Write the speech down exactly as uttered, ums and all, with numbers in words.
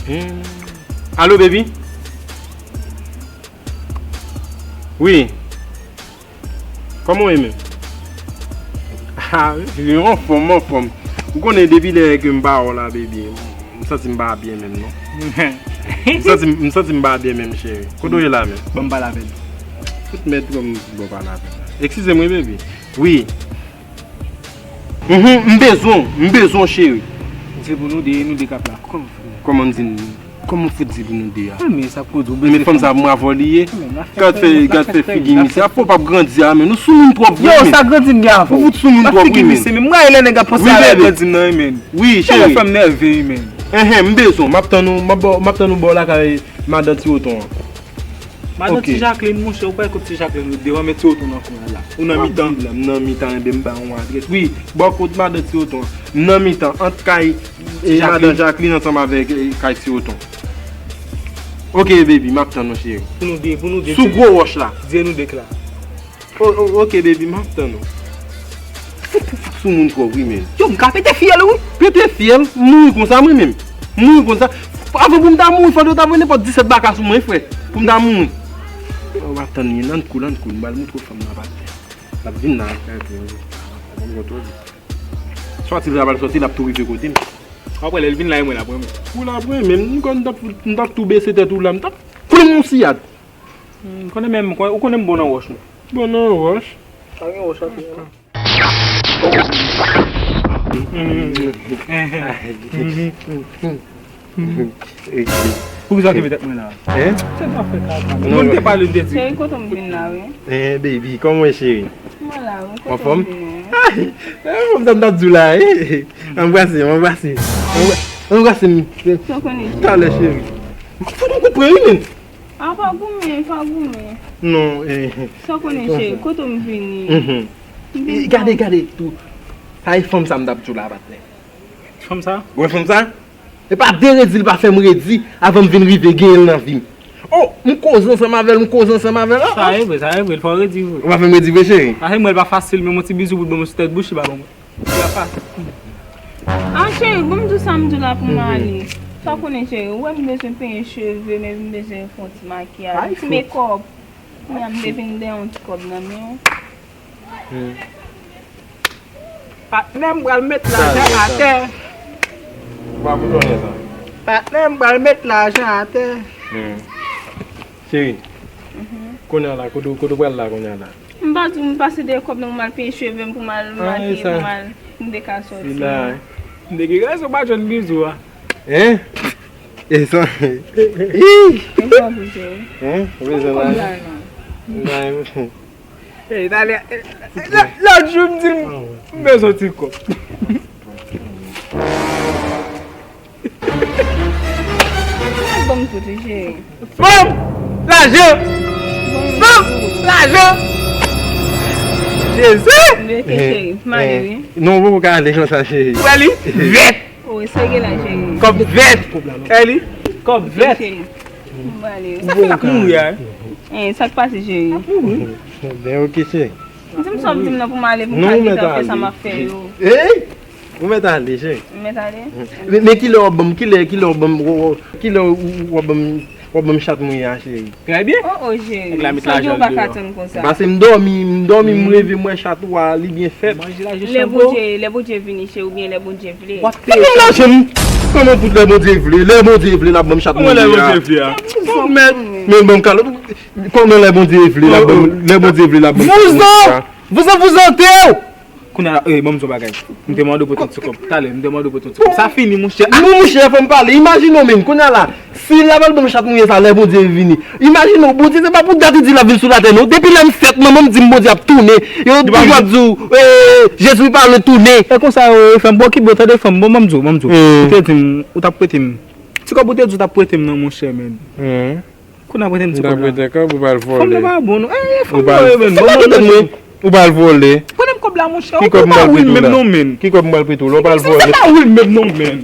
Hmm. Alo, baby? Wi. Kòman w ye menm? Ah, baby, m anfòm, m anfòm. Ou konnen depi lè ke m pa wè w la, baby, m santi m pa byen menm, non. M santi, m santi m pa byen menm, cheri. Kote w ye la menm? Ban m pale avè l. Tout mèt kòm bon pale avè l la. Eskize m, wi, baby. Wi. Mhm, m bezwen w, m bezwen w, cheri. Di pou nou de, nou de k ap la. Kòman? Kòman di n, kòman fout di pou nou de a? Men sa k pwodui w. Men fanm sa pou mwen avè w li ye. Gad fè, gad fè figi misye. Afè w p ap grandi a, men nou soumoun twòp vre. Yo, sa grandi m gen avè w. Ou fout soumoun twòp wi, men. M rayi lè nèg ap panse avè grandi m nan, men. Wi, cheri. Fè m nève, men. Enhen, m bezwen w. M ap tann ou, m ap tann ou bò lakay madan Ti Woton an. Madan Ti Jacqueline, monchè, ou pa wè kot Ti Jacqueline rete devan, men Ti Woton nan kwen an la. Ou nan mitan. M nan mitan, enben m ba yon adrès. Wi, bò kot madan Ti Woton an. M nan mitan, ant kay, e, madan Jacqueline ansanm avèk, e, kay Ti Woton. Ok, baby, m ap tann ou, cheri. Pou nou de, pou nou de. Sou gwo wòch la. Di nou de k la. O, o, ok, baby, m ap tann ou. Fout, fout, fout soumoun twòp wi, men. Yo, m ka pete fyèl, wi. Pete fyèl? M mouri konsa, mwen menm. M mouri konsa. Avan pou m ta mouri, fòk yo ta voye nenpòt disèt baka sou mwen, frè. Pou m ta mouri. Ou ap tann li, nan kou, nan kou. M pral montre w fanm nan pa tè. L ap vin nan kay tou. Sòti l, l ap sòti, l ap tou rive kote m. Apre, lè l vin la, e mwen l ap renmen. Ou l ap renmen, m, m t ap, m t ap tou bese tèt ou la, m t ap pran yon siyad. Hmm, konnen menm, ou konnen m bon nan wòch, mwen. Bon nan wòch? Pa gen wòch anpil, non. Poukisa w kenbe tèt mwen la? Hein? Se pa fè kaka. Bon, m te pale, m te di. Cheri, kote m vin la, wi. Eh, baby, kòman w ye, cheri? Mwen la, wi. Kote m vin, wi? Anfòm? Anfòm, sa m t ap di w la, wi. Anbrase m, anbrase m. Anbra-, anbrase m. Sa w konnen, cheri? Talè, cheri. Fout m kout pwen, wi, men. A, pa goumen, pa goumen. Non, eh. Sa w konnen, cheri, kote m vini? Mhm. Gade, gade, tou. Sa e fanm sa m t ap di w la, patnè. Fanm sa? Wè fanm sa? E pa de redi l pa fè m redi avan m vin rive genyen l nan vi m. Oh, m koze ansanm avè l, m koze ansanm avè l. Sa e vre, sa e vre, l fè w redi vre. Ou pa fè m redi vre, cheri? Sa e vre, l pa fasil, men yon ti bizou pou l ban mwen sou tèt bouch li pa ban mwen. Li pa fasil. Ah, cheri, bon, m di w sa m di w la pou m ale. Sa w konnen, cheri, ou wè m bezwen penyen cheve, men m bezwen fè yon ti makiyaj, yon ti mekòp. Kounye a m te vin dèyè yon ti kòb nan men w. Hmm. Patnè m pral met lajan atè. Ou pa pou konnen sa. Patnè m pral met lajan atè. Hmm. Cheri, kounye a la, kote, kote w pral la kounye a la? M pa di w m pase dèyè kòb nan pou m al penyen cheve m, pou m al makiye, pou m al, m te ka sòti. M te gen rezon pa jwenn bizou a. Hein? E sa. Ih! E sa pou cheri. Hein? Ou bezwen lajan? Lajan. Ey, talè, eh, lò-, lòt jou m di l m bezwen ti kòb. Ban m tout wi, cheri. Ban m lajan! Ban m lajan! Jezi! M rete, cheri, m ale wi. Non, ou poko ka ale konsa, cheri. Ou wè li? Vèt! O, serye la, cheri. Kòb vèt! Eli, kòb vèt! Cheri, m prale. Sa fè l ap mouri a, wi. Eh, sa k pase, cheri? L ap mouri. Ben, ok, cheri. Di m sa w ap di m nan pou m ale, pou m ka devlòpe sa m ap fè yo. Ey! Ou mèt ale, cheri. M mèt ale? Men, men kilè w ap ban m, kilè, kilè w ap ban m, w, w, kilè w, w ap ban m, w ap ban m chat mouye a, cheri? Trè byen. Oh, oh, cheri. Nèg la met lajan l deyò. Paske m dòmi, m dòmi, m reve, m wè chat ou a, li byen fèt. Lè Bondye, lè Bondye vini, cheri, oubyen lè Bondye vle. W ap peye. Kòman lajan m? Kòman pou lè Bondye vle? Lè Bondye vle, l ap ban m chat mouye a. Kòman lè Bondye vle a? Men, men ban m kalòt. Kòman lè Bondye vle, l ap ban m, lè Bondye vle, l ap ban m chat mouye a. Vouzan! Vouzan, vouzante w! Kounye a la, eh, ban m di w bagay. M te mande w pote yon ti kòb. Talè, m te mande w pote yon ti kòb. Sa fini, monchè. Non, monchè, fò m pale. Imajine w, men. Kounye a la, si l ap al ban m chat mouye sa, lè Bondye vini. Imajine w, Bondye se pa pou dat li di l ap vin sou latè, non. Depi lè m fèt, manman m di m Bondye ap tounen. Yo toujou ap di w, eh, Jezi pa lwen tounen. E konsa, yo fè m bon ki bon, tande, fè m bon, ban m di w, ban m di w. Ou te di m, ou t ap prete m. Ti kòb ou te di w t ap prete m nan, monchè, men. Kounye a prete m ti kòb la. Ou pral vòlè. Fanm nan pa bon non. Eh, fanm nan yo menm. Ou pral vòlè. Prete m kòb la, monchè. Ou pa win menm non, men. Ki kòb m pral prete w la? Ou pral vòlè. Ou pa win menm non, men.